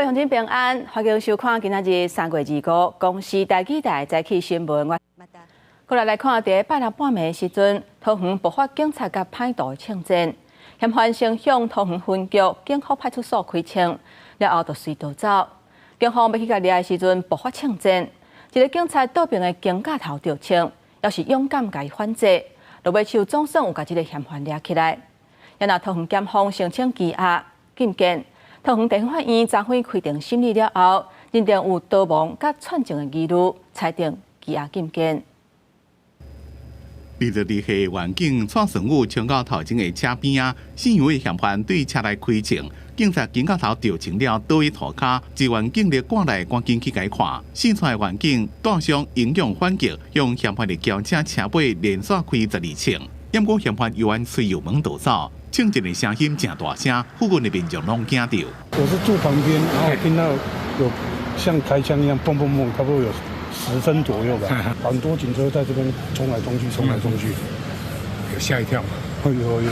位鄉親平安，歡迎收看今仔日3月25公視台語台早起新聞。我過來來看，佇拜六半暝時陣，桃園爆發警察佮歹徒的槍戰，嫌犯先向桃園分局警福派出所開槍，了後就隨逃走。警方欲去共掠的時陣，爆發槍戰，一个警察倒爿的肩胛頭著槍，猶是勇敢共伊反制，落尾手總算有共這个嫌犯掠起來。然後桃園檢方申請羈押禁見，桃園地方法院昨昏開庭審理了後，認定有逃亡佮串證的疑慮，裁定羈押禁見。22歲員警蔡順武衝到頭前的車邊仔，姓楊的嫌犯對車內開槍，警察肩胛頭著槍了，倒佇塗跤，支援警力趕來，趕緊去共伊看。姓蔡的員警帶傷英勇反擊，向嫌犯的轎車車尾連續開12槍，毋過嫌犯猶原催油門逃走，槍戰的聲音誠大聲，附近的民眾攏驚著。我是住旁邊，然後聽到有像開槍一樣，砰砰砰，差不多有10聲左右吧，很多警車在這邊衝來衝去，衝來衝去，有嚇一跳嗎？有有。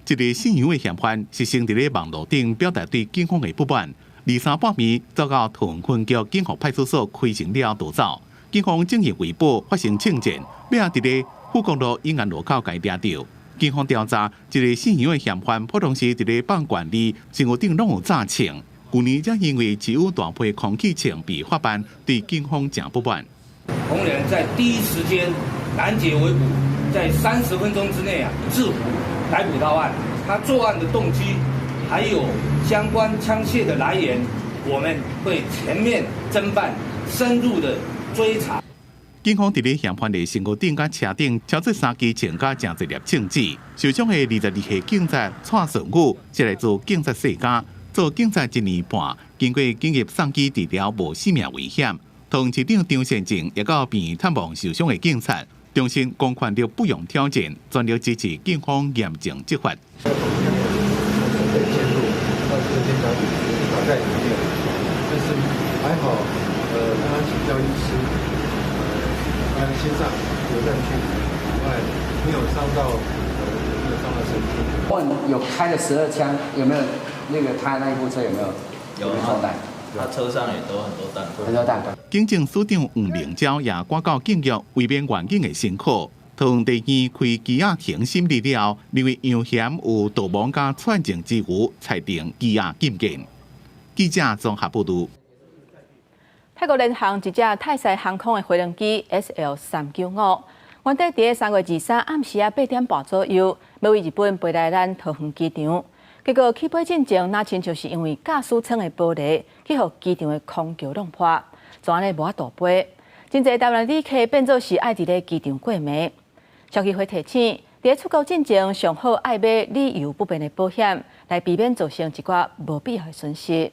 這个姓楊的嫌犯是先佇咧網路頂表達對警方的不滿，23半暝走到桃園分局警福派出所開槍了逃走，警方進行圍捕，發生槍戰，尾仔佇咧富國路永安路口共伊掠著。警方調查，這个姓楊的嫌犯普通時佇咧放權利，身軀頂攏有紮槍。舊年才因為持有大批空氣槍被法辦，對警方誠不滿。同仁在第一時間攔截圍捕，在30分鐘之內啊制服逮捕到案。他作案的動機，還有相關槍械的來源，我們會全面偵辦，深入的追查。警方佇咧嫌犯的身軀頂佮車頂，搜出三支槍佮誠濟粒槍子。受傷的22歲警察蔡順武是來自警察世家，做警察一年半，經過緊急送機治療，無性命危險。桃園市長張善政也到病院探望受傷的警察，重申公權力不容挑戰，全力支持警方嚴正執法。被陷入到這個肩胛骨卡在裡面，但是還好，他請教醫師，他心臟有斷距離以外，沒有傷到，沒有傷到神經。問有開了12槍，有沒有那個他那一部車有沒有？有中彈？他車上也都很多彈。很多彈。警政署長黃明昭也趕到警局，慰勉員警的辛苦。桃園地院開羈押庭審理了後，認為楊嫌有逃亡佮串證之虞，裁定羈押禁見。記者綜合報導。泰國聯航一隻泰賽航空的飛行機 SL395，原底佇3月23暗時仔8點半左右，欲為日本飛來咱桃園機場。結果起飛進前，若親像是因為駕駛艙的玻璃去予機場的空橋弄破，就按呢無法度飛。真濟台灣旅客變做是愛佇咧機場過暝。消基會提醒，佇出國進前，上好愛買旅遊不便的保險，來避免造成一寡無必要的損失。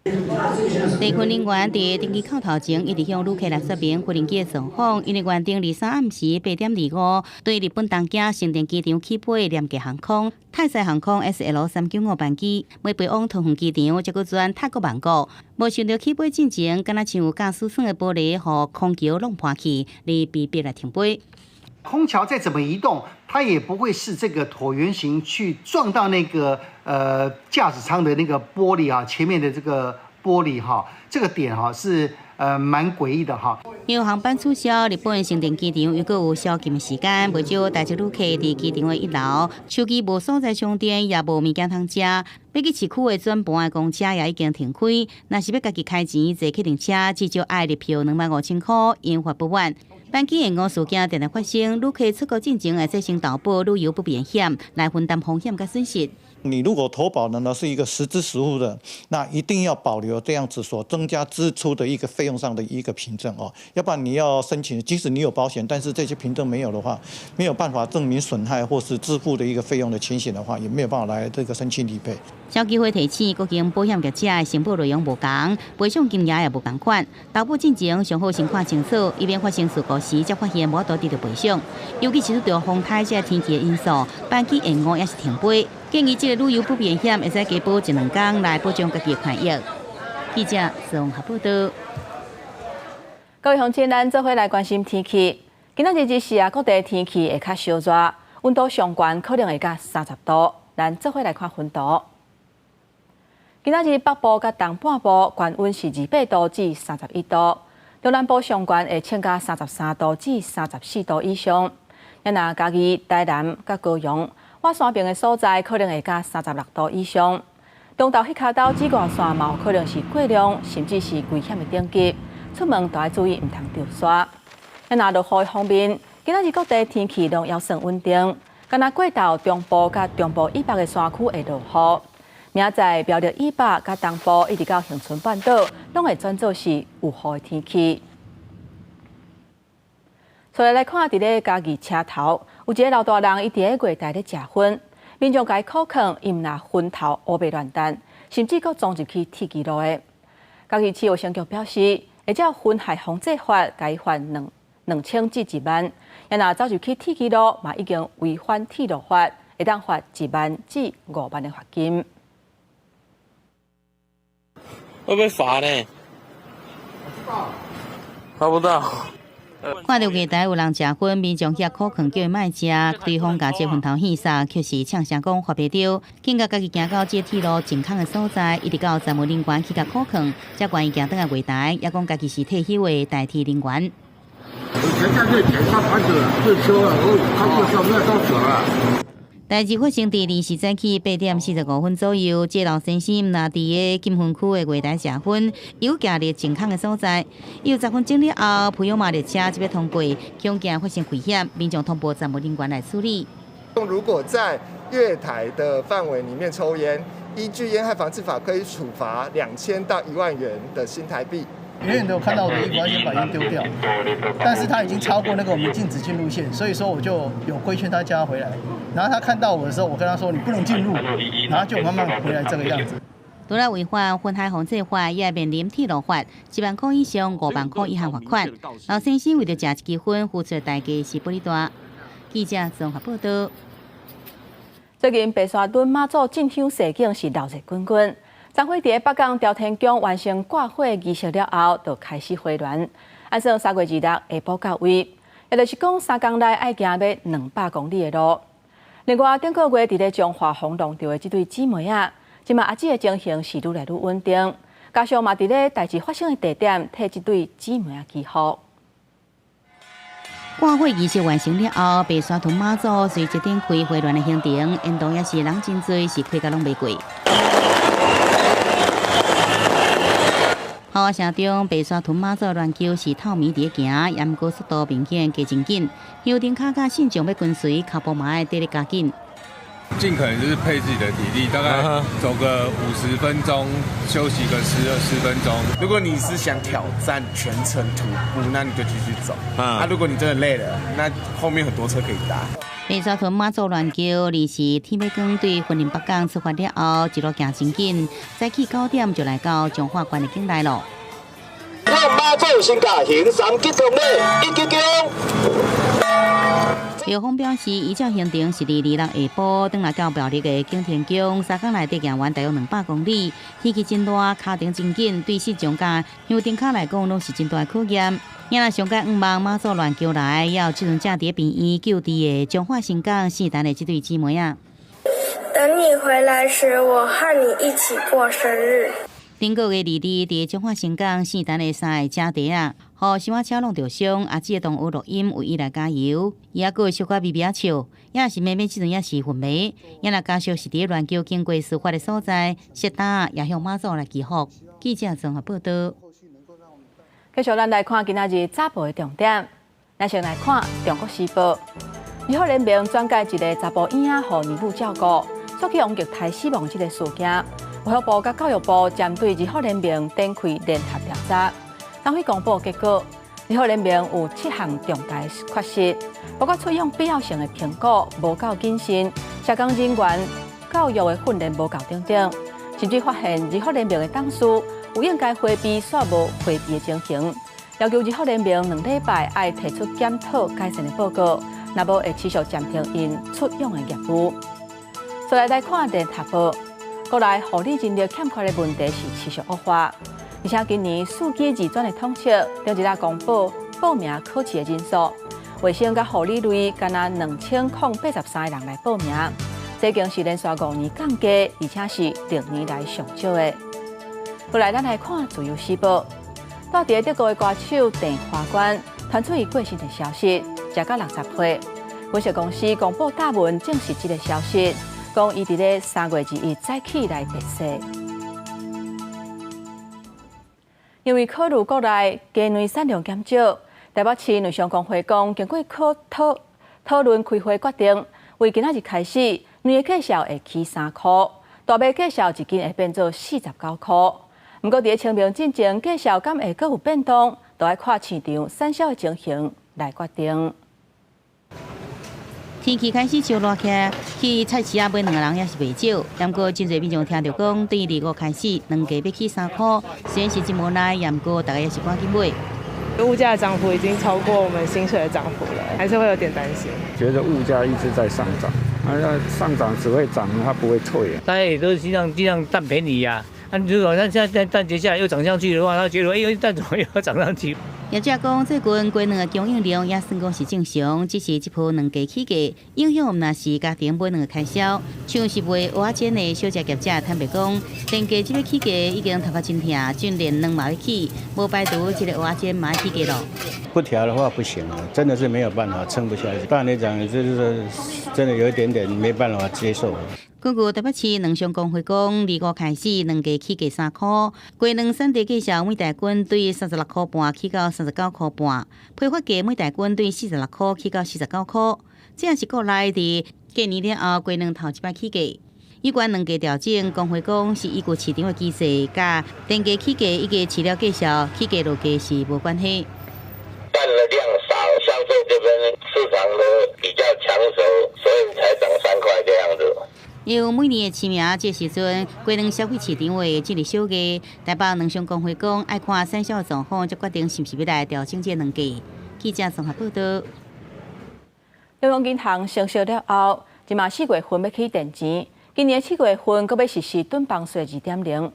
地勤人員佇登機口頭前一直向旅客來說明飛行機的狀況，因為原定23暗時8點25對日本東京成田機場起飛的廉價航空泰賽航空 SL395班機，欲飛往桃園機場，才閣轉泰國曼谷，無想著起飛進前，敢若像有駕駛艙的玻璃予空橋弄破去，而被迫來停飛。空橋再怎麼移動，它也不會是這個橢圓形去撞到那個駕駛艙的那個玻璃啊，前面的這個玻璃哈，這個點哈是蠻詭異的哈。因為航班取消，日本成田機場猶閣有宵禁的時間，袂少台籍旅客佇機場的一樓，手機無所在充電，也無物件通食，欲去市區的轉盤的公車也已經停開。若是欲家己開錢坐客運車，至少愛入票25,000箍，引發不滿。班機延誤事件定定發生，旅客出國進前會使先投保旅遊不便險，來分擔風險佮損失。你如果投保的呢是一個實支實付的，那一定要保留這樣子所增加支出的一個費用上的一個憑證哦，要不然你要申請，即使你有保險，但是這些憑證沒有的話，沒有辦法證明損害或是支付的一個費用的情形的話，也沒有辦法來這個申請理賠。消基會提醒各間保險業者的承保內容無仝，賠償金額也無仝款。投保進前上好先看清楚，以免發生事故時才發現無法度得到賠償。尤其是拄著風颱這天氣的因素，班機延誤抑是停飛，建議這個旅遊不便險會使加保一兩工來保障家己的權益。記者綜合報導。各位鄉親，咱做伙來關心天氣。今仔日日時啊，各地天氣會較燒熱，溫度上懸可能會到30度。咱做伙來看雲圖。今仔日北部佮東半部懸溫是28度至31度，中南部上懸會衝到33度至34度以上。若嘉義、台南佮高雄，倚山爿的所在可能會到36度以上。中投彼跤兜紫外線嘛有可能是過量，甚至是危險的等級，出門都愛注意，毋通著沙。若落雨方面，今仔日各地天氣攏猶算穩定，干焦過晝中部佮中部以北的山區會落雨。明仔載苗栗以北佮東部一直到恆春半島，攏會轉做是有雨的天氣。再來來看，佇咧嘉義車頭有一个老大人，伊佇咧月台咧食薰，民眾共伊苦勸，伊毋但薰頭烏白亂擲，甚至閣撞入去鐵支路的。嘉義市衛生局表示，會照薰害防制法，共伊罰2000至1萬。若走入去鐵支路，嘛已經違反鐵路法，會當罰1萬至5萬的罰金。會被罰呢？罰不到。看著月台有人食薰，民眾遐苦勸叫伊莫食，對方共這薰頭掀煞，卻是嗆聲講罰袂著。警覺家己行到這鐵路淨空的所在，一直到站務人員去共苦勸，才願意行轉來月台，猶講家己是退休的代替人員。以前在這前上班子退休了，我開車上面都走了。代誌發生佇2時早起8點45分左右，這老先生毋但佇个禁薰區的月台食薰，又行入淨空的所在。伊有10分鐘了後，普悠瑪列車就欲通過，恐驚發生危險，民眾通報站務人員來處理。如果在月台的範圍裡面抽菸，依據菸害防治法，可以處罰2000到1萬元的新台幣。遠遠的我看到我的衣服，要先把菸丟掉，但是他已經超過那個我們禁止進入線，所以說我就有規勸他叫他回來。然後他看到我的時候，我跟他說你不能進入，然後就慢慢回來這個樣子。除了違反薰害防制法，也會面臨鐵路法，1萬塊以上5萬塊以下罰款。老先生為著食一支薰，付出的代價是不哩大。記者綜合報道。最近白沙屯媽祖進香盛景是鬧熱滾滾。昨昏佇北港朝天宮完成掛火儀式了後，就開始回鑾。按算3月26下晡到位，也就是講3工內愛行欲200公里的路。另外，頂個月佇咧彰化予弄著的這對姊妹仔，這馬阿姊的情形是愈來愈穩定，家屬嘛佇咧代誌發生的地點替這對姊妹仔祈福。掛火儀式完成了後，白沙屯媽祖隨即展開回鑾的行程，沿途也是人真濟，是開甲攏袂過。炮聲中，白沙屯媽祖鑾轎是透暝佇咧行，也毋過速度明顯加真緊。香燈腳佮信眾欲跟隨，跤步嘛愛綴咧加緊。盡可能就是配自己的體力，大概走個50分鐘，休息個10、20分鐘。如果你是想挑戰全程徒步，那你就繼續走。啊，如果你真的累了，那後面很多車可以搭。白沙屯媽祖鑾轎，2時天欲光對雲林北港出發了後，一路行真緊，早起9點就來到彰化縣的境內咯。媽祖身駕行三吉恭禮，一吉恭。廟方表示，依照行程是佇26下晡，轉來到苗栗的景天宮，3工內底行完大約200公里，天氣真熱，跤程真緊，對信眾佮香燈腳來講，攏是真大的考驗。若上蓋向望媽祖鑾轎來，也有這陣正佇病院救治的彰化新港姓陳的這對姊妹仔。等你回來時，我和你一起過生日。頂個月22佇彰化新港姓陳的三个姐弟仔，予小火車弄著傷，阿姊的同學錄音為伊來加油，伊猶閣會小可微微仔笑，也是妹妹這陣也是昏迷，也若家屬是佇鑾轎經過事發的所在，設擔也向媽祖來祈福。記者綜合報道。繼續，咱來看今仔日早報的重點。咱先來看《中國時報》，兒福聯盟轉介一个查埔嬰仔，予娘母照顧，煞去予虐待死亡這个事件。衛福部佮教育部針對兒福聯盟展開聯合調查，昨昏公布結果，兒福聯盟有七項重大缺失，包括出養必要性的評估無夠謹慎，社工人員教育的訓練無夠等等，甚至發現兒福聯盟的董事有應該迴避煞無迴避的情形，要求兒福聯盟2禮拜愛提出檢討改善的報告，若無會持續暫停𪜶出養的業務。再來來看聯合報。國內護理人力欠缺的問題是持續惡化，而且今年四級二專的統測，頂一日公布報名考試的人數，衛生佮護理類，干焦2083個人來報名，這已經是連續5年降價，而且是歷年來上少的。過來，咱來看《自由時報》，蹛佇德國的歌手鄭華冠傳出伊過身的消息，時甲60歲。滾石公司公布貼文證實這個消息，講伊佇咧3月21早起來辭世。因為考慮國內雞卵產量減少，台北市卵商公會講，經過考討討論開會決定，為今仔日開始，卵的價數會起3箍，大麥價數一斤會變做49箍。毋過，佇咧清明進前，價數敢會閣有變動，都愛看市場產銷的情形來決定。天氣開始燒熱起來，去菜市仔買卵的人也是袂少。毋過，真濟民眾聽著講，對25開始，卵價欲起3箍，雖然是真無奈，毋過大家也是趕緊買。物價漲幅已經超過我們薪水的漲幅了，還是會有點擔心。覺得物價一直在上漲，啊，上漲只會漲，它不會退。大家也都盡量盡量佔便宜呀。啊，如果像現在蛋接下來又漲上去的話，他覺得哎呦，蛋怎麼又要漲上去？業者講，最近雞卵的供應量也算講是正常，只是這波卵價起價，影響毋但是家庭買卵的開銷。像是賣蚵仔煎的小食業者坦白講，電價這欲起價已經頭殼真疼，就連卵嘛欲起，無排除這個蚵仔煎嘛欲起價咯。不調的話不行啊，真的是沒有辦法撐不下去。當然來講，就是真的有一點點沒辦法接受。根據台北市卵商公會講，25開始卵價起價3箍，雞卵產地價數每大斤對36箍半起到39箍半，批發價每大斤對46箍起到49箍。這也是國內佇過年了後雞卵頭一擺起價。有關卵價調整，公會講是依據市場的機制，佮電價起價以及飼料價數起價落價是無關係。蛋的量少，相對這邊市場都比較搶手，所以才漲3塊這樣子。因為每年的清明這時陣，雞卵消費市場會進入小月。台北卵商公會講，愛看產銷的狀況，才決定是毋是欲來調整這卵價。記者綜合報道。中央銀行升息了後，這馬4月份欲起電錢，今年7月份閣欲實施囤房稅2.0。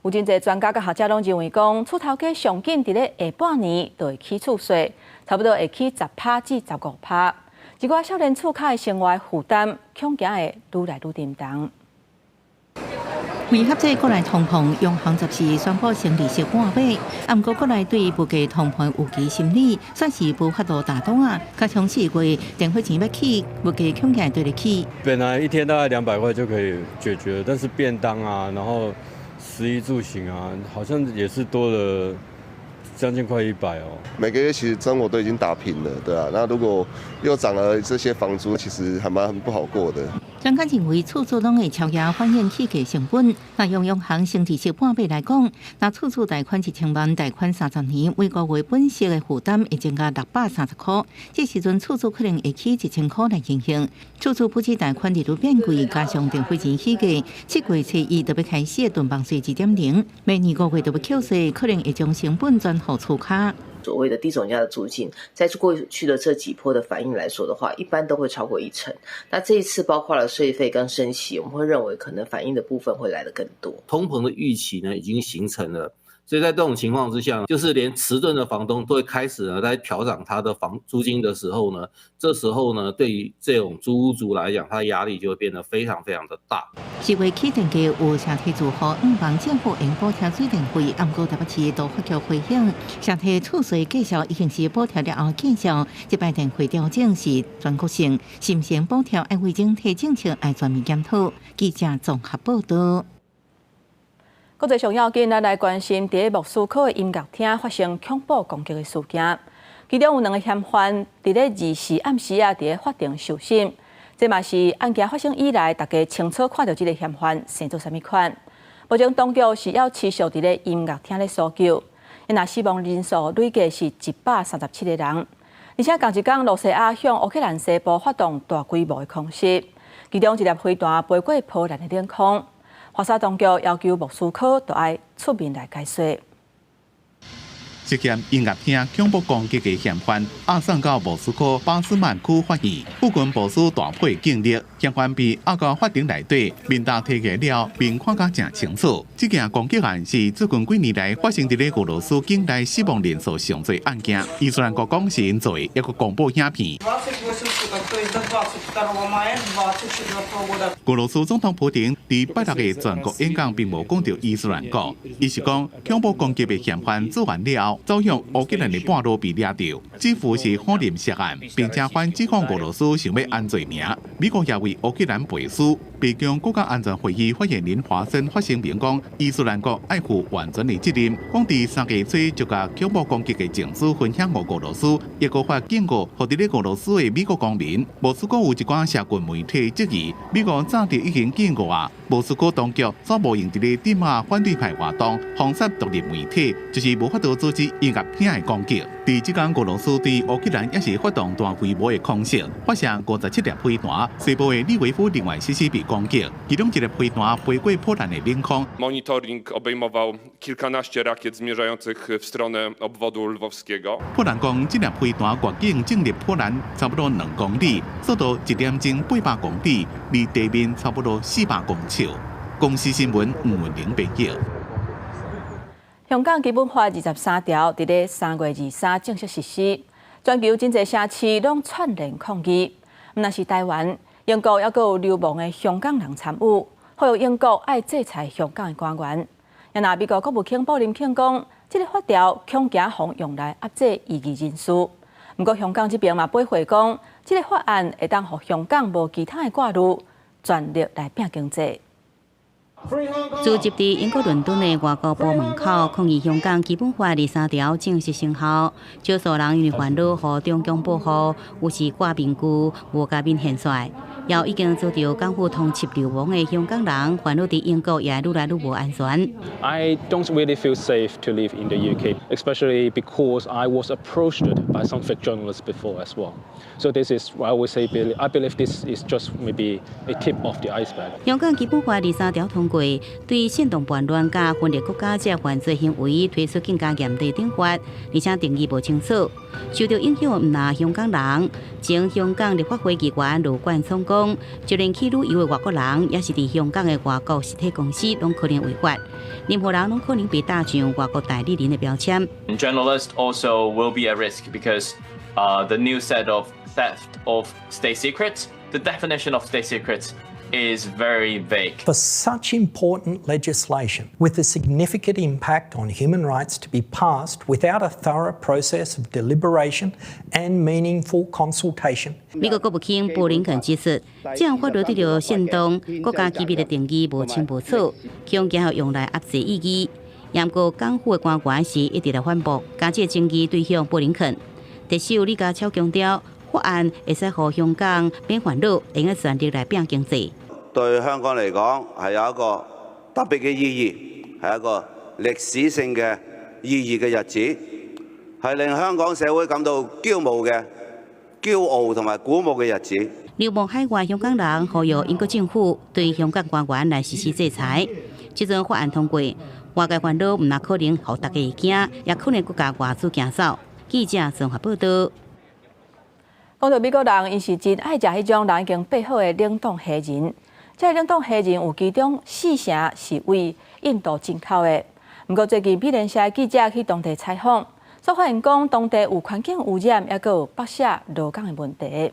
有真濟專家佮學者攏認為講，厝頭家上緊佇咧下半年就會起厝稅，差不多會起10趴至15趴。一寡少年厝跤的生活負擔，恐驚會愈來愈沉重。為遏制國內通膨，央行10時宣布升利息半碼，啊，毋過國內對物價通膨預期心理，算是無法度打動啊。加上4月電費錢欲起，物價恐驚會綴咧起。本來一天大概200塊就可以解決，但是便當啊，然後食衣住行啊，好像也是多了將近快100哦。每個月其實生活都已經打平了，對啊。那如果又漲了這些房租，其實還蠻不好過的。專家認為，厝主攏會超額反映起價成本。若用央行升利息半碼來講，若厝主貸款1000萬，貸款30年，每個月本息的負擔會增加630塊。這時陣厝主可能會起1000塊來進行。厝主不止貸款利率變貴，加上電費錢起價，7月初一就欲開始的囤房稅2.0，明年5月就欲扣稅，可能會將成本轉予厝跤。所謂的低總價的租金，在過去的這幾波的反應來說的話，一般都會超過一成。那這一次包括了稅費跟升息，我們會認為可能反應的部分會來得更多。通膨的預期呢已經形成了，所以在這種情況之下，就是連遲鈍的房東都會開始呢在調漲他的房租金的時候呢，這時候呢對於這種租屋族來講，他的壓力就會變得非常非常的大。4月起電價有社體住戶向望政府用補貼水電費，毋過台北市都發局回應，社體厝稅價數已經是補貼了後見效，這擺電費調整是全國性，是毋是補貼愛為整體政策愛全面檢討。記者綜合報道。國際上要緊，咱來關心佇莫斯科的音樂廳發生恐怖攻擊的事件，其中有兩个嫌犯佇咧24暗時啊，佇咧法庭受審。這嘛是案件發生以來，大家清楚看著這个嫌犯生做啥物款。目前當局是猶持續佇咧音樂廳咧搜救，𪜶若死亡人數累計是137個人。而且仝一工，露西亞向烏克蘭西部發動大規模的空襲，其中一粒飛彈飛過波蘭的領空。華沙當局要求莫斯科都愛出面來解說。涉嫌音樂廳恐怖攻擊的嫌犯押送到莫斯科巴斯曼區法院，附近部署大批警力，嫌犯被押到法庭內底，面罩提起了，面看甲誠清楚。這件攻擊案是最近幾年來發生佇咧俄羅斯境內死亡人數上濟案件。伊斯蘭國講是𪜶做的，猶閣公布影片。俄羅斯總統普丁佇拜六的全國演講並無講著伊斯蘭國，伊是講恐怖攻擊的嫌犯做完了後，走向烏克蘭的半路被掠著，似乎是火林涉案，並且反指控俄羅斯想欲安罪名。美國也為烏克蘭背書。白宮國家安全會議發言人華森發聲明講，伊斯蘭國愛負完全的責任。講佇3月初就共恐怖攻擊的證據分享予俄羅斯，抑閣發警告，予佇咧俄羅斯的美國公民。莫斯科有一寡社群媒體質疑，美國早就已經警告啊，莫斯科當局所無用佇咧鎮壓反對派活動、封殺獨立媒體，就是無法度阻止音樂廳的攻擊。佇這工俄羅斯對烏克蘭也是發動大規模的空襲，發射57粒飛彈，西部的利維夫另外四次被攻擊，其中一粒飛彈飛過波蘭的領空。 Monitoring obejmował kilkanaście rakiet zmierzających w stronę obwodu lwowskiego。波蘭講，這粒飛彈越境進入波蘭差不多2公里，速度1點鐘800公里，離地面差不多400公尺。公視新聞吳文玲編譯。香港基本法23條佇咧3月23正式實施，全球真濟城市攏串聯抗議。毋但是台灣、英國，猶閣有流亡的香港人參與，呼籲英國愛制裁香港的官員。若美國國務卿布林肯講，這个法條恐驚予用來壓制異議人士。毋過香港這邊嘛駁回講，這个法案會當予香港無其他的掛慮，全力來拚經濟。聚集佇英國倫敦的外交部門口抗議香港基本法23條正式生效，少數人因為煩惱予中共保護，有時掛面具無共面現出來，也有已經遭著港府通緝流亡的香港人，煩惱佇英國也愈來愈無安全。 I don't really feel safe to live in the UK, especially because I was approached by some fake journalists before as well. So this is, I would say, I believe this is just maybe a tip of the iceberg. 香港基本法二三條通過，對煽動叛亂佮分裂國家這犯罪行為推出更加嚴厲懲罰，而且定義無清楚。受著影響毋但香港人，前香港立法會議員羅冠聰講，就連去旅遊的外國人，抑是佇香港的外國實體公司，攏可能違法。任何人攏可能被打上外國代理人的標籤。 Journalists also will be at risk because the new set of theft of state secrets, the definition of state secrets is very vague. For such important legislation with a significant impact on human rights to be passed without a thorough process of deliberation and meaningful consultation. 美國國務卿布林肯指出，這項法律對著煽動國家機密的定義無清無楚，恐驚予用來壓制異議。毋過港府的官員是一直來反駁，共這个爭議對向布林肯。特首李家超強調，法案會使予香港免煩惱，會用全力來拚經濟。對香港嚟講係有一個特別嘅意義，係一個歷史性嘅意義嘅日子，係令香港社會感到驕傲同埋鼓舞嘅日子。流亡海外香港人呼籲英國政府對香港官員來實施制裁。這陣法案通過，外界煩惱毋但可能予大家會驚，也可能閣共外資驚走。記者綜合報導。講著美國人，𪜶是真愛食彼種人已經備好的冷凍蝦仁。這个冷凍蝦仁有其中四成是對印度進口的。毋過最近美聯社記者去當地採訪，所發現講當地有環境污染，抑閣有北寫勞工的問題。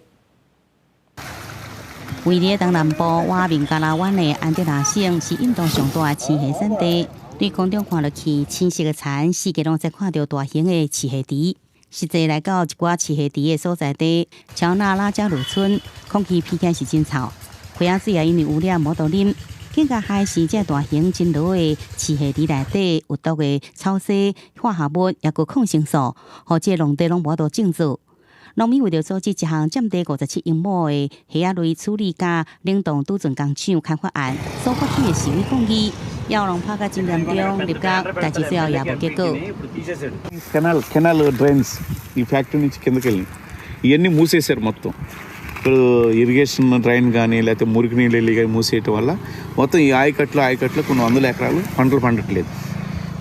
位佇東南部瓦明加拉灣的安德拉省是印度上大的青蝦產地。對空中看落去，青色的田四界攏會看著大型的飼蝦池。實際來到一寡飼蝦池的所在地，喬納拉加魯村，空氣鼻起來是真臭，溪仔水也因為污染無法度啉。更加害是這大型真老的飼蝦池內底有毒的草糞、化合物，抑閣抗生素，予這農地攏無法度種植。農民為著阻止這項佔地57英畝的蝦仔類處理佮冷凍儲存工廠開發案所發起的示威抗議，也有人拍甲真嚴重，入獄，但是最後也無結果。 Canal canal drains ఈ ఫ్యాక్టరీ నుంచి కిందకి వెళ్ళి ఇవన్నీ మూసేశారు మొత్తం. ఇప్పుడు irrigation drain కానీ లేకపోతే మురికి నీళ్ళు వెళ్ళి కానీ మూసేయటం వల్ల మొత్తం ఈ ఆయకట్లు ఆయకట్లు కొన్ని వందల ఎకరాలు పంటలు పండట్లేదు.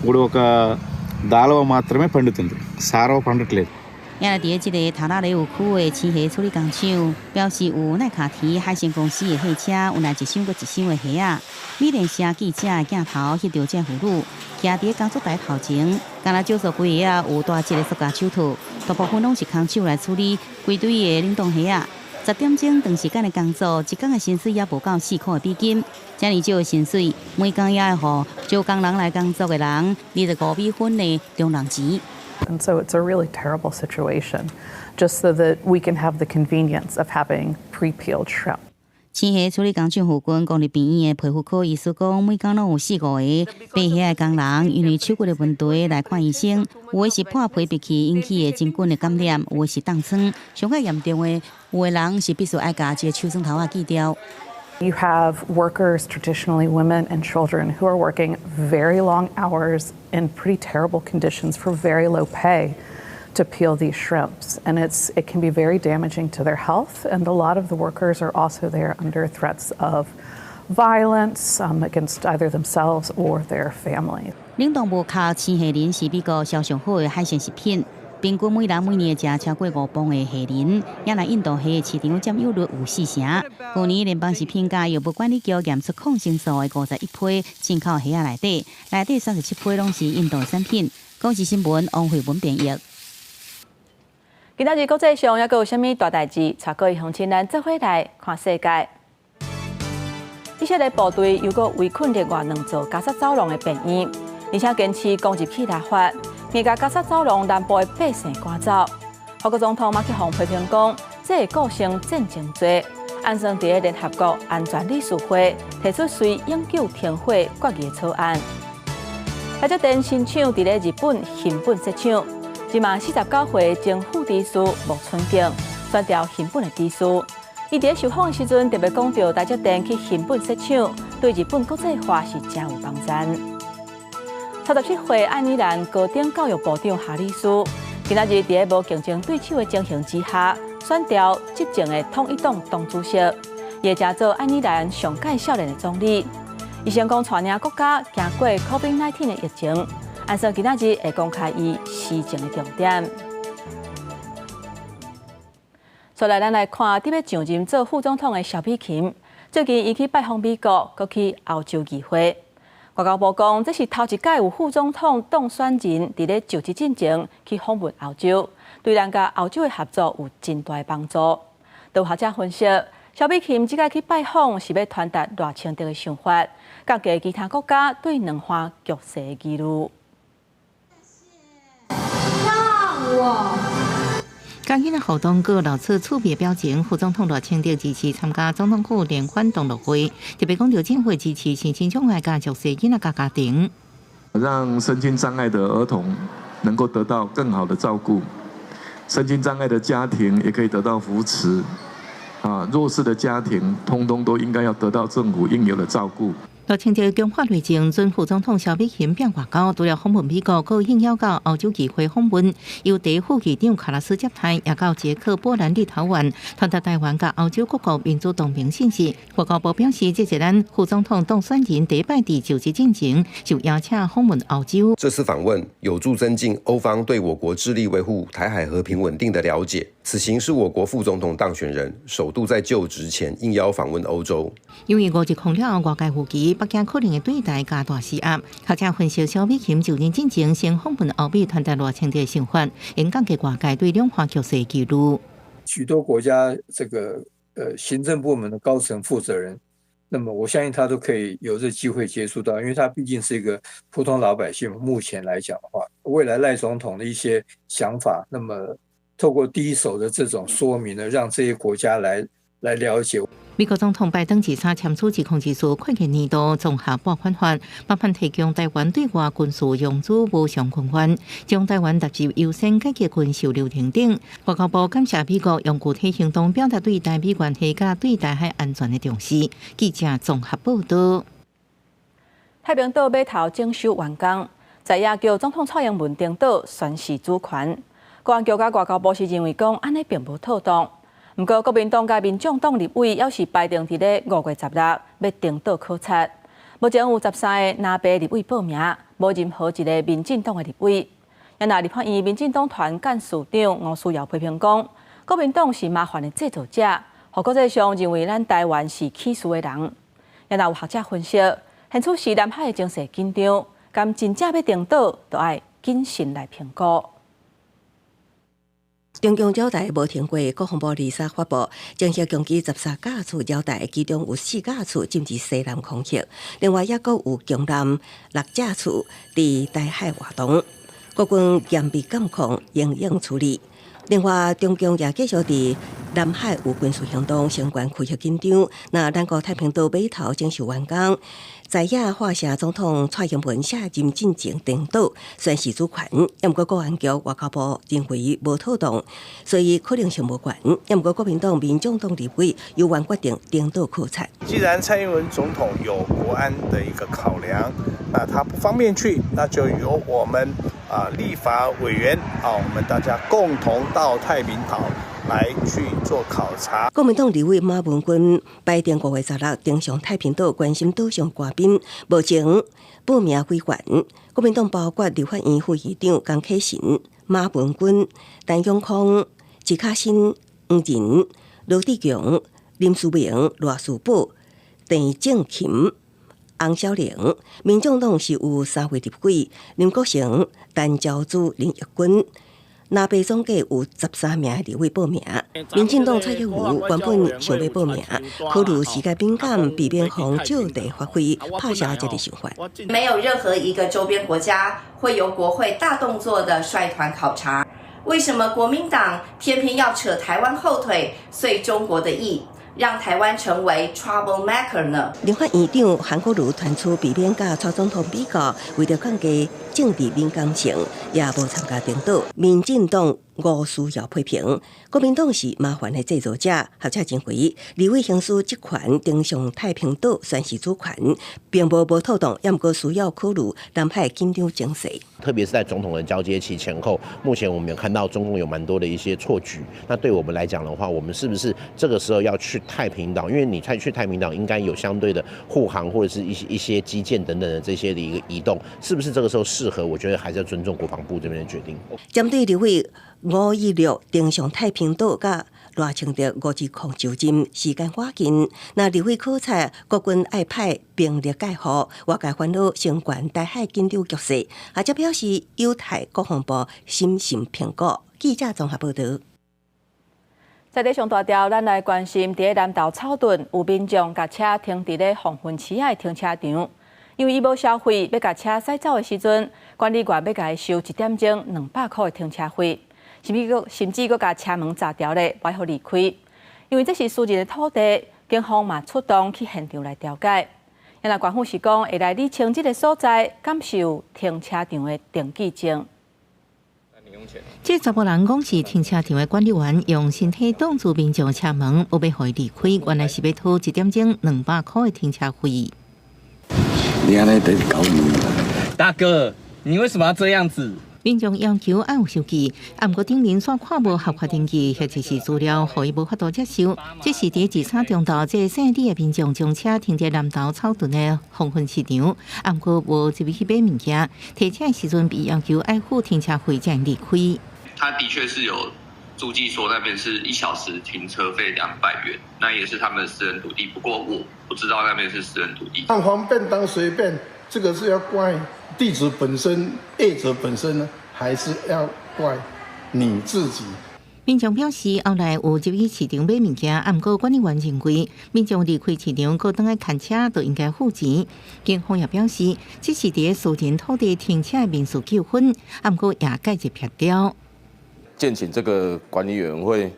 ఇప్పుడు ఒక దాలవ మాత్రమే పండుతుంది, సారవ పండట్లేదు. 也來佇咧這个塔拉雷烏區的青蝦處理工廠，表示有奈卡提海鮮公司的貨車，有來一箱閣一箱的蝦仔。美聯社記者的鏡頭翕著這婦女，徛佇咧工作台頭前，敢若少數幾个仔有大隻的塑膠手套，大部分攏是空手來處理規堆的冷凍蝦仔。10點鐘長時間的工作，一工的薪水猶無夠4箍的美金。遮爾少的薪水，每工也會予招工人來工作的人25美分的中人錢。 And so it's a really terrible situation, just so that we can have the convenience of having pre-peeled shrimp. 青蝦處理工廠附近公立病院的皮膚科醫師講，每工攏有四五個白蝦的工人，因為手骨的問題來看醫生，有的是破皮拔去引起的真菌的感染，有的是凍瘡，上較嚴重的，有的人是必須愛共這个手指頭仔鋸掉。 You have workers, traditionally women and children, who are working very long hours in pretty terrible conditions for very low pay to peel these shrimps. And it can be very damaging to their health. And a lot of the workers are also there under threats of violence against either themselves or their families. 冷凍無殼青蝦仁是美國銷上好的海鮮食品，平均每人每年會食超過5磅的蝦仁。也來印度蝦市場佔有率有四成。去年聯邦食品佮藥物管理局驗出抗生素的51批進口蝦仔內底，內底37批攏是印度產品。公視新聞王慧文編譯。今仔日國際上猶閣有啥物大代誌？帶各位鄉親咱做伙來看世界。以色列部隊又閣圍困另外兩座加薩走廊的病院，而且堅持攻入去立法，硬共加薩走廊南部的百姓趕走。法國總統馬克宏批評講，這會構成戰爭罪。按算佇聯合國安全理事會提出隨永久停火決議草案。台積電新廠佇咧日本熊本設廠，這馬49歲前副知事木村敬選調熊本的知事。伊佇受訪的時陣特別講著台積電去熊本設廠，對日本國際化是誠有幫助。77歲愛爾蘭高等教育部長哈里斯，今仔日佇咧無競爭對手的情形之下，選調執政的統一黨黨主席，伊會成做愛爾蘭上蓋少年的總理。伊成功帶領國家行過 COVID-19 的疫情，按算今仔日會公開伊施政的重點。再來，咱來看佇欲上任做副總統的蕭美琴，最近伊去拜訪美國，閣去歐洲議會。外交部講，這是頭一擺有副總統當選人佇咧就職進前去訪問歐洲，對咱佮歐洲的合作有真大的幫助。有學者分析，蕭美琴這擺去拜訪是欲傳達賴清德的想法，降低其他國家對兩岸局勢的疑慮。讓我。今日的活動，閣露出趣味表情。副總統賴清德支持參加總統府聯歡同樂會，特別講著政府支持身心障礙佮弱勢囡仔佮家庭，讓身心障礙的兒童能夠得到更好的照顧，身心障礙的家庭也可以得到扶持，啊，弱勢的家庭通通都應該要得到政府應有的照顧。賴清德強化內政，準副總統蕭美琴變外交，除了訪問美國，閣應邀到歐洲議會訪問，由第一副議長卡拉斯接待，也到捷克、波蘭、立陶宛，傳達台灣佮歐洲各國民主同盟信息。外交部表示，這是咱副總統當選人第一擺佇就職進前就邀請訪問歐洲。這次訪問有助增進歐方對我國致力維護台海和平穩定的了解。此行是我國副總統當選人首度在就職前應邀訪問歐洲。由於五一空了後，外界預期北京可能會對台加大施壓。學者分析，蕭美琴就任進前先訪問歐美，傳達賴清德的想法，應降低外界對兩岸局勢疑慮。許多國家這個行政部門的高層負責人，那麼我相信他都可以有這機會接觸到，因為他畢竟是一個普通老百姓。目前來講的話，未來賴總統的一些想法，那麼透過第一手的這種說明呢，讓這些國家來了解。美國總統拜登23簽署2024會計年度綜合撥款法，包含提供台灣對外軍事融資無償權限，將台灣納入優先解決軍售流程頂。外交部感謝美國用具體行動表達對台美關係佮對台海安全的重視。記者綜合報道。太平島碼頭整修完工，在野叫總統蔡英文登島宣示主權。國安局佮外交部是認為講，按呢並無妥當。毋過，國民黨佮民眾黨立委猶是排定佇咧5月16欲登島考察。目前有13個藍白立委報名，無任何一个民進黨的立委。啊若立法院民進黨團幹事長吳思瑤批評講，國民黨是麻煩的製造者，予國際上認為咱台灣是起事的人。啊若有學者分析，現此時南海的情勢緊張，敢真正欲登島，就愛謹慎來評估。中共繞台無停過，國防部二三發布，偵測共機13架次繞台，其中有4架次進入西南空域，另外抑閣有強艦6架次佇台海活動。國軍嚴密監控，英勇處理。另外，中共也繼續佇南海有軍事行動，相關區域緊張。那南國太平島碼頭整修完工，在野化城總統蔡英文卸任進前登島宣示主權，毋過國安局外交部認為無妥當，所以可能性無懸。毋過國民黨、民眾黨立委有緣決定登島考察。既然蔡英文總統有國安的一個考量，那他不方便去，那就由我們立法委員啊，我們大家共同到太平島來去做考察。國民黨立委馬文君排定5月16登上太平島，關心島上官兵，目前報名委員。國民黨包括立法院副議長江啟臣、馬文君、陳永康、徐巧芯、黃仁、羅志強、林思明、賴士葆、鄭正琴、洪小玲。民眾黨是有三位立委：林國成、陳昭姿、林益君。藍白總計有13名立委報名。民進黨蔡壁如原本想欲報名，考慮時間敏感，避免予就地發揮，拍消這个想法。沒有任何一個周邊國家會由國會大動作的率團考察。為什麼國民黨偏偏要扯台灣後腿，遂中國的意，讓台灣成為 trouble maker 呢？立法院長韓國瑜傳出避免佮蔡總統比較，為著降低政治敏感性，也無參加登島。民進黨吳思瑤批評，國民黨是麻煩的製造者。學者認為，立委行使職權登上太平島宣示主權，並無無妥當，也毋過需要考慮南海緊張情勢。特別是在總統的交接期前後，目前我們有看到中共有蠻多的一些錯舉。那對我們來講的話，我們是不是這個時候要去太平島？因為你再去太平島，應該有相對的護航或者是一些基建等等的這些的一個移動，是不是這個時候適合？我覺得還是要尊重國防部這邊的決定。針對立委吳怡農登上太平島，佮賴清德吳志擴就任時間趕緊，那立委考察國軍愛派兵力蓋護，外界煩惱相關台海緊張局勢，學者表示有待國防部審慎評估。記者綜合報導。在咧上大條，咱來關心佇南投草屯有民眾共車停佇咧黃昏市的停車場，因為伊無消費，欲共車駛走的時陣，管理員欲共伊收一點鐘200箍的停車費，甚至閣共車門閘牢咧，袂予離開。因為這是私人的土地，警方嘛出動去現場來調解。那官府是講會來理清這个所在，敢是有停車場的登記證。這查埔人講是停車場的管理員用身體擋住民眾車門，無欲予伊離開，原來是欲討一點鐘200箍的停車費。你按呢佇搞大哥，你為什麼要這樣子？民眾要求愛有收據，啊，毋過頂面煞看無合法登記或者是資料，予伊無法度接受。這是佇二三中晝，這个姓李的民眾將車停佇南投草屯的黃昏市場，啊，毋過無入去買物件，提車的時陣被要求愛付停車費才離開。他的確是有註記說那邊是1小時停車費200元，那也是他們的私人土地。不過我不知道那邊是私人土地。讓方便當隨便，這個是要怪地主本身、業者本身呢，還是要怪你自己？民眾表示，後來有入去市場買物件，啊，毋過管理員認為，民眾離開市場，閣轉來牽車，就應該付錢。警方也表示，這是佇私人土地停車的民事糾紛，啊，毋過也介入協調。建請這個管理委員會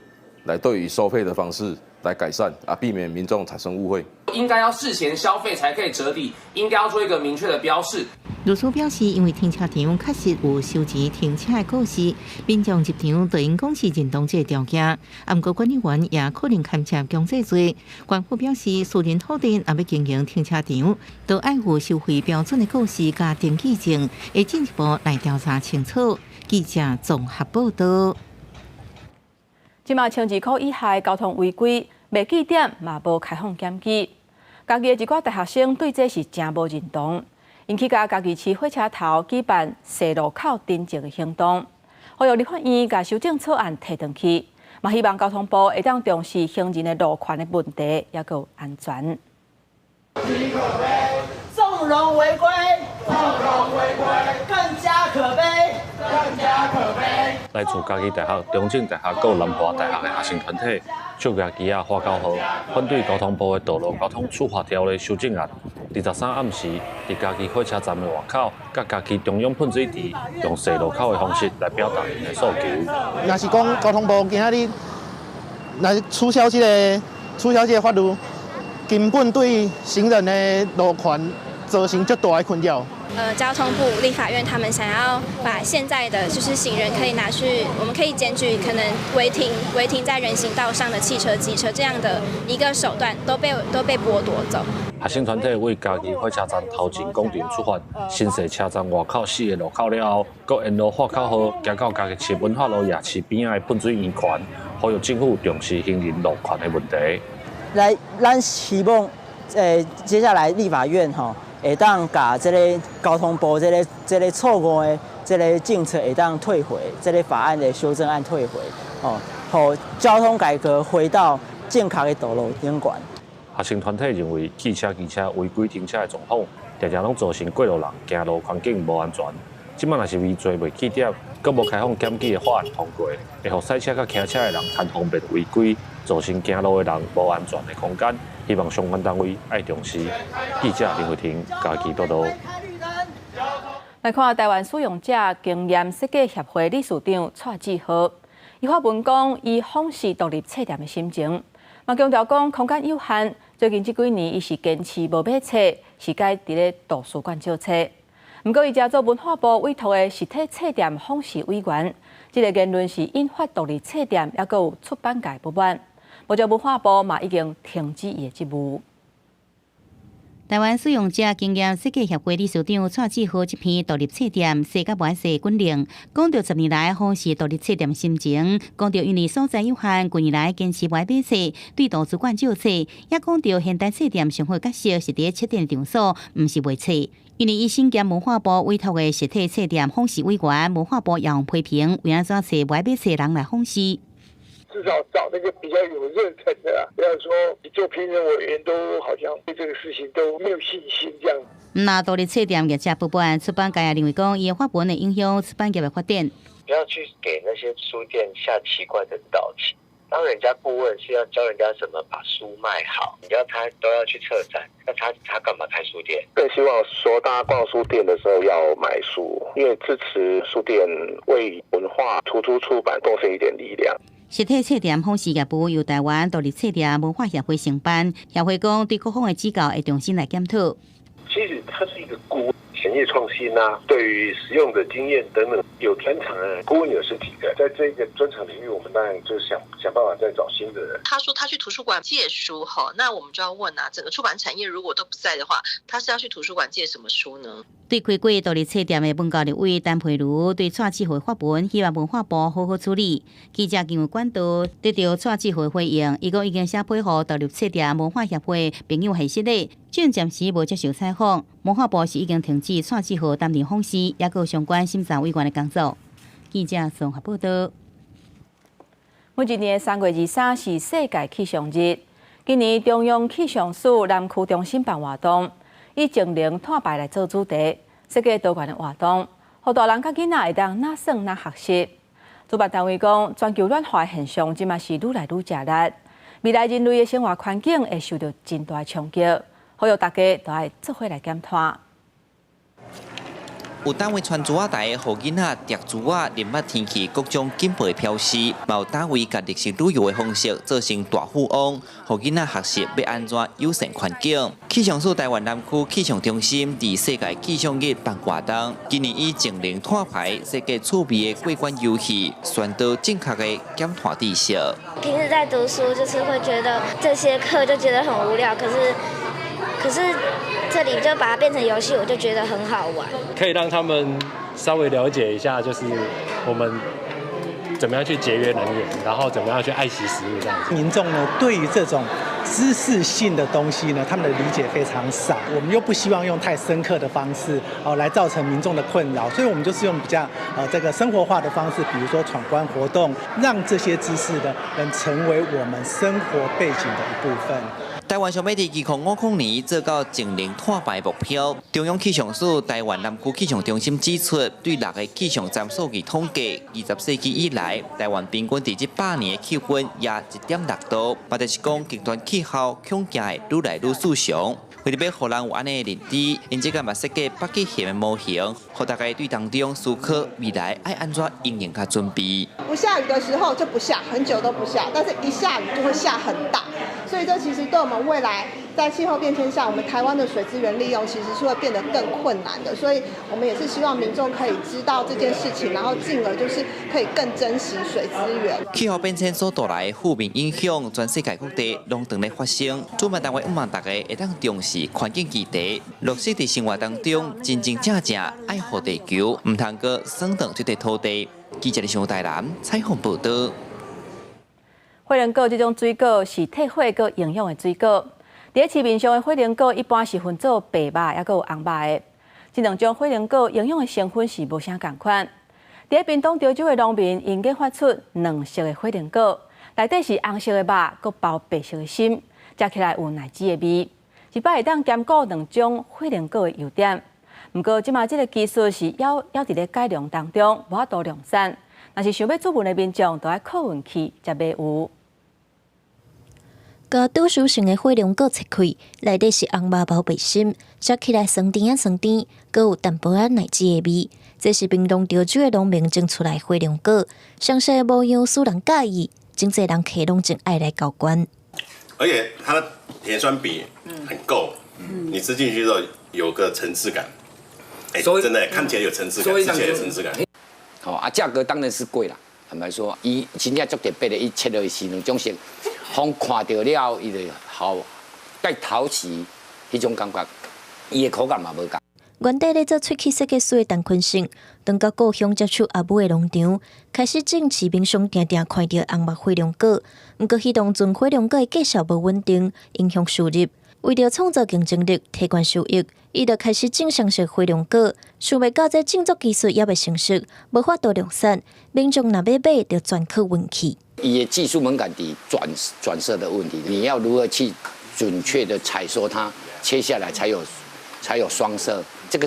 來對於收費的方式來改善啊，避免民眾產生誤會。應該要事前消費才可以折抵，應該要做一個明確的標示。律師表示，因為停車場確實有收錢停車的告示，民眾入場就應講是認同這个條件。啊，毋過管理員也可能牽涉強制罪。官府表示，私人土地若欲經營停車場，都愛有收費標準的告示佮登記證，會進一步來調查清楚。記者綜合報導。這馬1000元以下交通違規，袂記點嘛無開放檢舉。嘉義的一寡大學生對這是誠無認同，𪜶去共嘉義市火車頭舉辦踅路口偵測的行動，呼籲立法院共修正草案提轉去，嘛希望交通部會當重視行人的路權的問題，抑閣有安全。縱容違規，縱容違規，更加可悲，更更加可悲。來自嘉義大學、中正大學、佮南華大學的學生團體，手舉旗仔喊口號，反對交通部的道路交通處罰條例修正案。23暗時，佇嘉義火車站的外口，佮嘉義中央噴水池，用踅路口的方式來表達𪜶的訴求。若是講交通部今仔日來取消這個法律，根本對行人的路權造成足大的困擾。交通部、立法院他們想要把現在的就是行人可以拿去，我們可以檢舉可能違停在人行道上的汽車、機車這樣的一個手段都被剝奪走。學生團體為嘉義火車站頭前廣場出發，先踅車站外口四个路口了後，閣沿路喊口號，行到嘉義市文化路夜市邊仔的噴水圓環，呼籲政府重視行人路權的問題。來，咱希望接下來立法院吼，會當共這个交通部這个錯誤的這个政策會當退回，這个法案的修正案退回，哦，予交通改革回到正確的道路頂懸。學生團體認為，汽車、機車違規停車的狀況，常常攏造成過路人行路環境無安全。這擺若是違罪袂記點，閣無開放檢舉的法案通過，會予駛車佮騎車的人貪方便違規，造成行路的人無安全的空間。希望相關單位愛重視。記者林慧婷嘉義報導。來看台灣使用者經驗設計協會理事長蔡志豪，伊發文講，伊訪視獨立冊店的心情，嘛強調講空間有限，最近這幾年伊是堅持無買冊，是改佇咧圖書館借冊。毋過伊才做文化部委託的實體冊店訪視委員，這个言論是引發獨立冊店抑閣有出版界不滿。目前文化部嘛已經停止伊的職務。台灣使用者經驗設計協會理事長蔡志豪這篇獨立冊店踅佮無愛踅滾令，講著10年來訪視獨立冊店心情，講著因為所在有限，近年來堅持無愛買冊，對圖書館借冊，也講著現代冊店上好角色是佇冊店場所，毋是賣冊。因為伊身兼文化部委託的實體冊店訪視委員，文化部也予批評，為按怎揣無愛買冊人來訪視。至少找那個比較有熱忱的，不要說你做評審委員都好像對這個事情都沒有信心這樣。那獨立冊店業者不滿，出版界也認為講，伊的發文會影響出版業的發展。不要去給那些書店下奇怪的導期。當人家顧問是要教人家怎麼把書賣好，你要他都要去策展，那他幹嘛開書店？更希望說大家逛書店的時候要買書，因為支持書店為文化圖書出版貢獻一點力量。實體冊店訪視業務由台灣獨立冊店文化協會承辦，協會講對各方的指教會重新來檢討。其實它是一個顧問，產業創新啊，對於使用者經驗等等有專長的顧問有十幾個，在這個專長領域，我們當然就想想辦法再找新的人。他說他去圖書館借書，哈，那我們就要問啊，整個出版產業如果都不在的話，他是要去圖書館借什麼書呢？對開過獨立冊店的文教立委陳佩茹對蔡志豪發文，希望文化部好好處理。記者經過管道得著蔡志豪回應，伊講已經寫批予獨立冊店文化協會朋友還失禮，暫暫時無接受採訪。文化部是已經停止蔡志豪擔任訪視，抑閣有相關審查委員的工作。記者綜合報導。每一年3月23是世界氣象日，今年中央氣象署南區中心辦活動，以節能碳排來做主題，設計多元的活動，予大人佮囡仔會當若耍若學習。主辦單位講，全球暖化的現象這馬是愈來愈食力，未來人類的生活環境會受著真大的衝擊，呼籲大家都愛做伙來減碳。有單位傳珠仔台，予囡仔疊珠仔，認捌天氣各種警報的標示；嘛有單位共綠色旅遊的方式做成大富翁，予囡仔學習欲按怎友善環境。氣象署台灣南區氣象中心佇世界氣象日辦活動，今年以節能碳排設計趣味的過關遊戲，宣導正確的減碳知識。平時在讀書，就是會覺得這些課就覺得很無聊，可是這裡就把它變成遊戲，我就覺得很好玩。可以讓他們稍微了解一下，就是我們怎麼樣去節約能源，然後怎麼樣去愛惜食物這樣子。民眾呢，對於這種知識性的東西呢，他們的理解非常少。我們又不希望用太深刻的方式哦來造成民眾的困擾，所以我們就是用比較這個生活化的方式，比如說闖關活動，讓這些知識呢能成為我們生活背景的一部分。台灣上欲佇2050年做到淨零碳排目標。中央氣象署台灣南區氣象中心指出，對六個氣象站數據統計，20世紀以來，台灣平均佇這100年的氣溫也1.6度，嘛就是講極端氣候恐驚會愈來愈異常。為著欲予人有按呢的認知，𪜶這個嘛設計北極熊的模型，予大家對當中思考未來愛按怎因應佮準備。不下雨的時候就不下，很久都不下，但是一下雨就會下很大，所以這其實對我們未來在氣候變遷下，我們台灣的水資源利用其實是會變得更困難的。所以我們也是希望民眾可以知道這件事情，然後進而就是可以更珍惜水資源。氣候變遷所帶來的負面影響，全世界各地攏正咧發生。主辦單位向望大家會當重視環境議題，落實佇生活當中，真真正正愛護地球，毋通閣耍當這塊土地。記者李台南採訪報導。火龍果這種水果是退火閣營養的水果。佇市面上的火龍果一般是分做白肉，抑閣有紅肉的。這兩種火龍果營養的成分是無啥仝款。佇屏東潮州的農民，𪜶研發出兩色的火龍果，內底是紅色的肉，閣包白色的心，食起來有奶舌的味。一擺會當兼顧兩種火龍果的優點。毋過，這馬這个技術是猶猶佇咧改良當中，無法度量產。若是想欲注文的民眾，就愛靠運氣才買有。共拄熟成的火龍果切開，內底是紅肉包白心，食起來酸甜仔酸甜，閣有淡薄仔奶舌的味。這是屏東潮州的農民種出來火龍果，詳細模樣使人佮意，真濟人客攏真愛來交關。而且它的甜酸比很夠，你吃進去之後有個層次感。哎，真的看起來有層次感，吃起來有層次感。哦啊，價格當然是貴啦。坦白說，伊真正足特別的，伊切落去是兩種色，風看著了後，伊就好帶陶瓷彼種感覺，伊的口感嘛無仝。原底咧做喙齒設計師的陳坤勝，當佮故鄉接觸阿母的農場，開始種市面上定定看著紅肉火龍果。毋過彼當陣火龍果的價數無穩定，影響收入。為著創造競爭力，提懸收益，伊就開始種雙色火龍果。想袂到這種作技術猶未成熟，無法度量產。民眾若欲買，就全靠運氣。伊的技術門檻佇轉色的問題，你要如何去準確的採收它，切下來才有雙色，這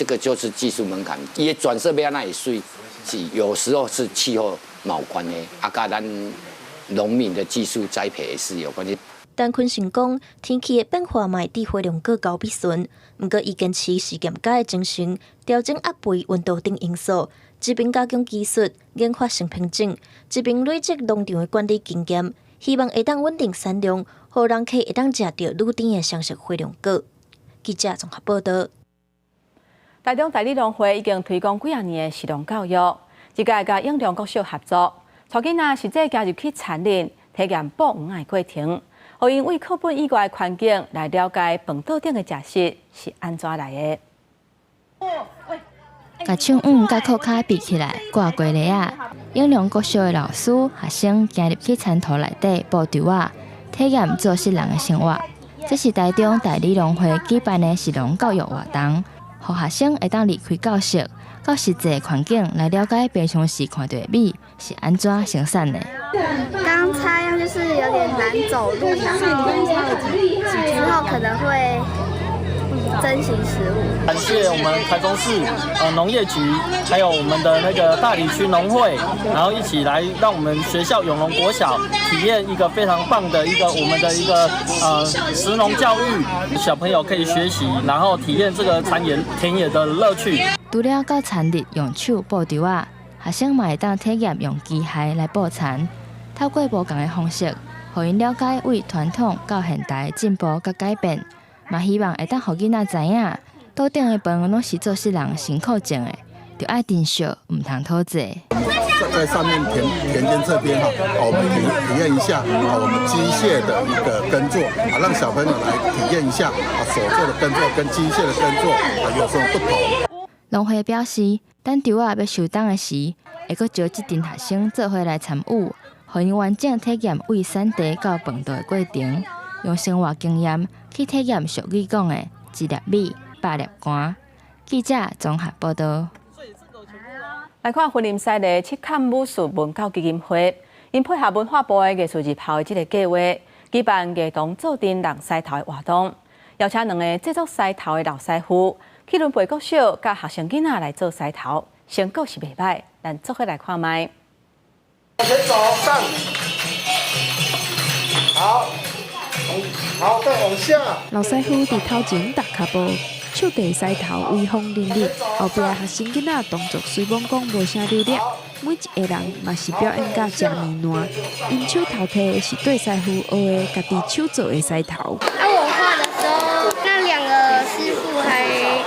個就是技術門檻。伊的轉色欲按怎會媠，是有時候是氣候嘛有關係，啊，佮咱農民的技術栽培也是有關係。陳坤成講，天氣的變化嘛會對火龍果交比順，毋過伊堅持實驗家的精神，調整壓肥、溫度等因素，一邊加強技術，研發新品種，一邊累積農場的管理經驗，希望會當穩定產量，予人客會當食著愈甜的雙色火龍果。記者綜合報導。台中大里農會已經推廣幾仔年的食農教育，這屆佮永良國小合作，帶囡仔實際行入去田裡，體驗播黃仔的過程，予𪜶對課本以外的環境來了解飯桌頂的食食是按怎來的。共手腕佮褲跤比起來，掛雞螺仔。永良國小的老師學生行入去田土內底布稻仔，體驗做穡人的生活。這是台中大里農會舉辦的食農教育活動，予學生會當離開教室，到實際環境來了解平常時看著的米是按怎生產的。剛插秧就是有點難走路，然後之後可能會珍惜食物。感謝我們台中市農業局，還有我們的那個大里區農會，然後一起來讓我們學校永隆國小體驗一個非常棒的一個我們的一個食農教育，小朋友可以學習，然後體驗這個田野田野的樂趣。除了到田裡用手布稻仔，學生嘛會當體驗用機械來布田，透過無仝的方式，予𪜶了解對傳統到現代的進步佮改變，嘛希望會當予囡仔知影，桌頂的飯攏是做穡人辛苦種的，著愛珍惜，毋通討債。在上面田間這邊哈，我們體驗一下啊，我們機械的一個耕作啊，讓小朋友來體驗一下啊，手做的耕作跟機械的耕作啊有什麼不同。農會表示，等稻仔欲收檔的時，會閣招這陣學生做伙來參與，予𪜶完整體驗對產地到飯桌的過程，用生活經驗去體驗俗語講的“一粒米，百粒汗”。記者綜合報導。來看雲林西麗七崁武術文教基金會，𪜶配合文化部的藝術入校的這个計畫，舉辦藝童做陣弄獅頭的活動，邀請兩个製作獅頭的老師傅去崙背國小，佮學生囡仔來做獅頭，成果是袂䆀，咱做伙來看覓。往前走上，好，好，再往下。老師傅佇頭前踏跤步，手提獅頭威風凜凜，後壁學生囡仔動作雖罔講無啥流利，每一个人嘛是表演甲誠綿爛。𪜶手頭提的是綴師傅學的家己手做的獅頭。啊，我畫的時候，那兩個師傅還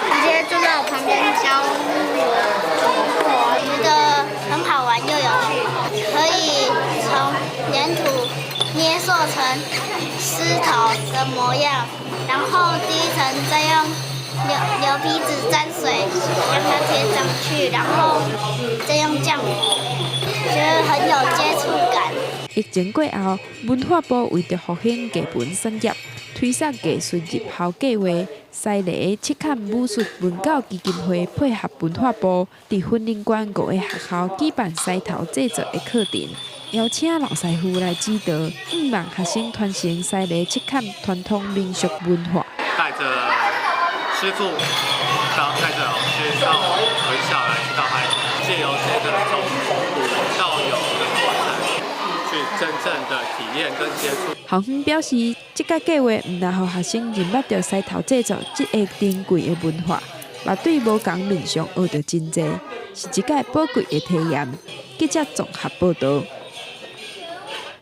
直接坐在我旁邊教我怎麼畫，覺得很好玩又有趣，可以從黏土捏塑成獅頭的模樣，然後第一層再用牛皮紙沾水讓它貼上去，然後再用漿糊，覺得很有接觸感。疫情過後，文化部為著復興藝文產業，推捒藝術入校計畫，獅泥赤崁武術文教基金會配合文化部，佇雲林縣五个學校舉辦獅頭製作的課程，邀請老師傅來指導，向望學生傳承獅泥赤崁傳統民俗文化。帶著師傅到帶著老師到回校來指導孩子，借由這個從無到有的過程，去真正的體驗跟接觸。校方表示，這個計劃毋但予學生認捌著獅頭製作這个珍貴的文化，嘛對無仝面向學著真濟，是一擺寶貴的體驗。記者綜合報導。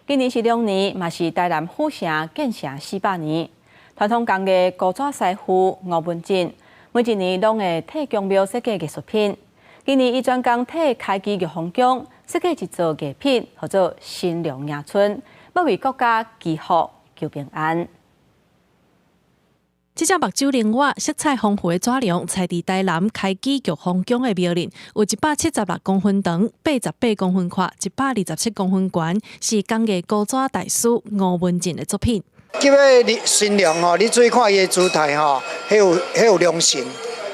今年是龍年，嘛是台南府城建城400年。傳統工藝糊紙師傅吳文進，每一年攏會替宮廟設計藝術品。今年伊專工替開基玉皇宮設計一座藝品，號做新龍迎春，欲為國家祈福求平安。這隻目睭靈活、色彩豐富的紙龍，採佇台南開基玉皇宮的廟裡，有176公分長、88公分闊、127公分懸，是工藝糊紙大師吳文進的作品。這个新龍吼，你注意看伊的姿態吼，彼有龍神，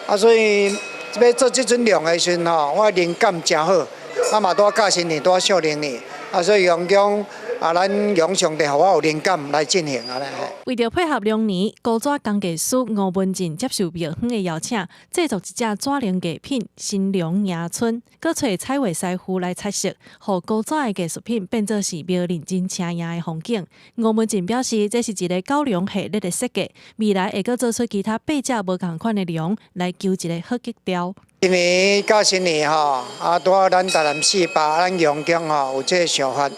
啊，所以欲做這尊龍的時陣吼，我靈感誠好，啊嘛拄仔甲新年，拄仔小龍年，啊，所以用講啊，咱用上帝予我有靈感來進行按呢。為著配合龍年，糊紙工藝師吳文進接受廟方的邀請，製作一隻紙龍藝品“新龍迎春”，閣揣彩畫師傅來彩色，予糊紙的藝術品變做是廟裡真青艷的風景。吳文進表示，這是一个九龍系列的設計，未來會閣做出其他八隻無仝款的龍，來求一个好吉調。今年甲新年吼，啊，拄好咱台南400，咱陽宮吼有這个想法，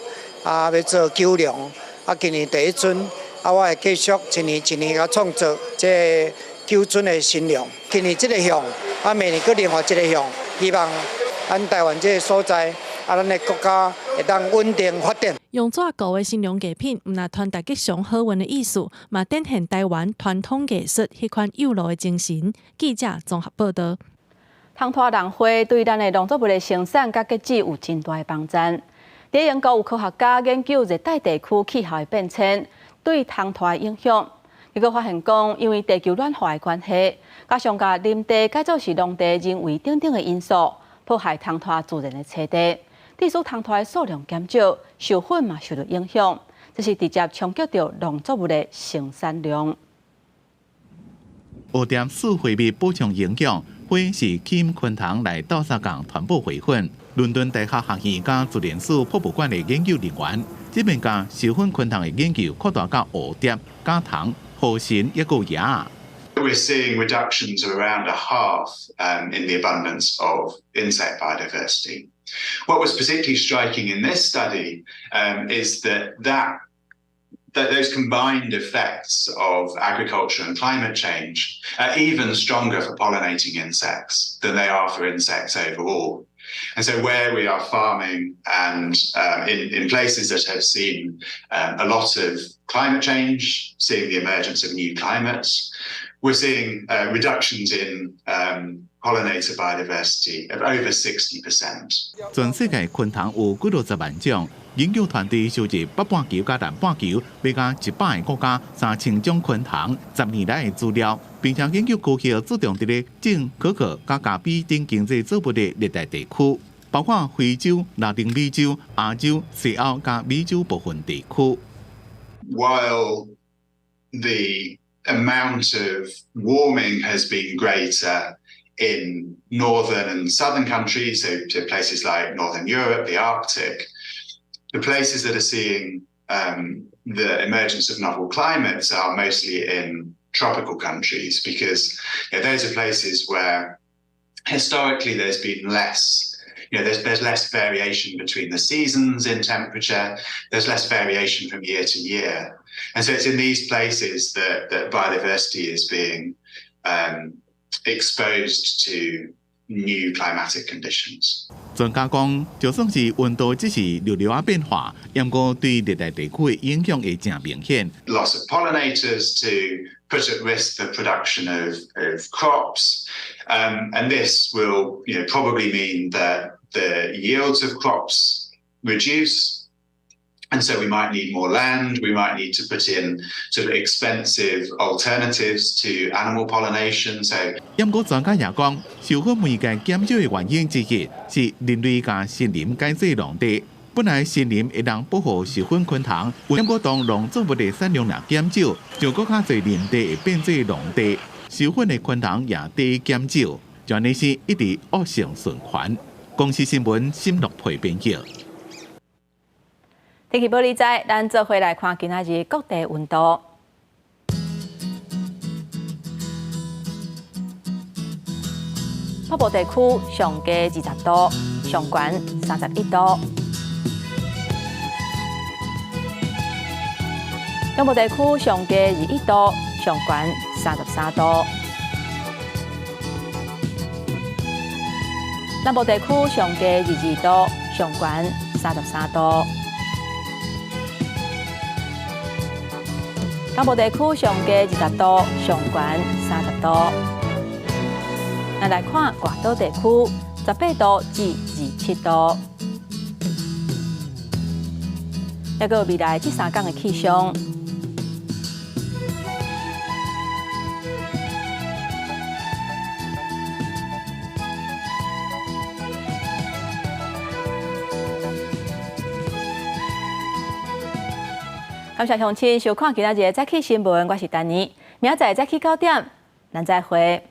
啊，欲做九龍，啊，今年第一尊，啊，我會繼續一年一年共創作這九尊的神龍。今年這个項，啊，明年閣另外一个項，希望咱台灣這个所在，啊，咱的國家會當穩定發展。用紙糊的神龍藝品，毋但傳達吉祥好運的意思，嘛展現台灣傳統藝術彼款幼路的精神。記者綜合報導。烘拖龍花對咱的農作物的生產佮結籽有真大的幫助。佇英國有科學家研究熱帶地區氣候的變遷對烘拖的影響，結果發現講，因為地球暖化的關係，加上共林地改做是農地人為等等的因素，破壞烘拖自然的棲地，致使烘拖的數量減少，授粉嘛受到影響，這是直接衝擊著農作物的生產量。蝴蝶四花蜜補充營養，花是吸引昆蟲來鬥相共傳播花粉。倫敦大學學院佮自然史博物館的研究人員，這擺共授粉昆蟲的研究擴大到蝴蝶、甲蟲、河蟳抑閣有蛾。 We're seeing reductions of around a half in the abundance of insect biodiversity. What was particularly striking in this study is that those combined effects of agriculture and climate change are even stronger for pollinating insects than they are for insects overall. And so where we are farming and in places that have seen a lot of climate change, seeing the emergence of new climates, we're seeing reductions in pollinator biodiversity of over 60%. 全世界昆蟲有幾落十萬種，研究團隊收集北半球佮南半球，欲加100个國家3000種昆蟲10年來的資料，並且研究高效注重佇咧種可可佮咖啡等經濟作物的熱帶地區，包括非洲、拉丁美洲、亞洲、西歐佮美洲部分地區。While the amount of warming has been greater in northern and southern countries, so places like Northern Europe, the Arctic, the places that are seeing the emergence of novel climates are mostly in tropical countries, because those are places where historically there's been less, there's less variation between the seasons in temperature, there's less variation from year to year. And so it's in these places that biodiversity is being exposed to new climatic conditions. 專家講，就算是溫度只是略略仔變化，毋過對熱帶地區的影響會誠明顯。 Loss of pollinators to put at risk the production of crops, and this will probably mean that the yields of crops reduce. And so we might need more land, we might need to put in sort of expensive alternatives to animal pollination. So，毋過專家也講，授粉媒介減少的原因之一是人類共森林改做農地。本來森林會當保護授粉昆蟲，毋過當農作物的產量若減少，就閣較濟林地會變做農地，授粉的昆蟲也得減少，就按呢是一直惡性循環。公視新聞沈樂培編輯。天氣報你知，咱做伙來看今仔日各地溫度。北部地區上低20度，上懸31度；中部地區上低21度，上懸33度；南部地區上低22度，上懸33度。東部地區上低20度，上懸30度。咱來看外島地區，18度至27度。抑閣有未來這3工的氣象。感謝鄉親收看今仔日的早起新聞，我是丹妮，明仔載早起9點，咱再會。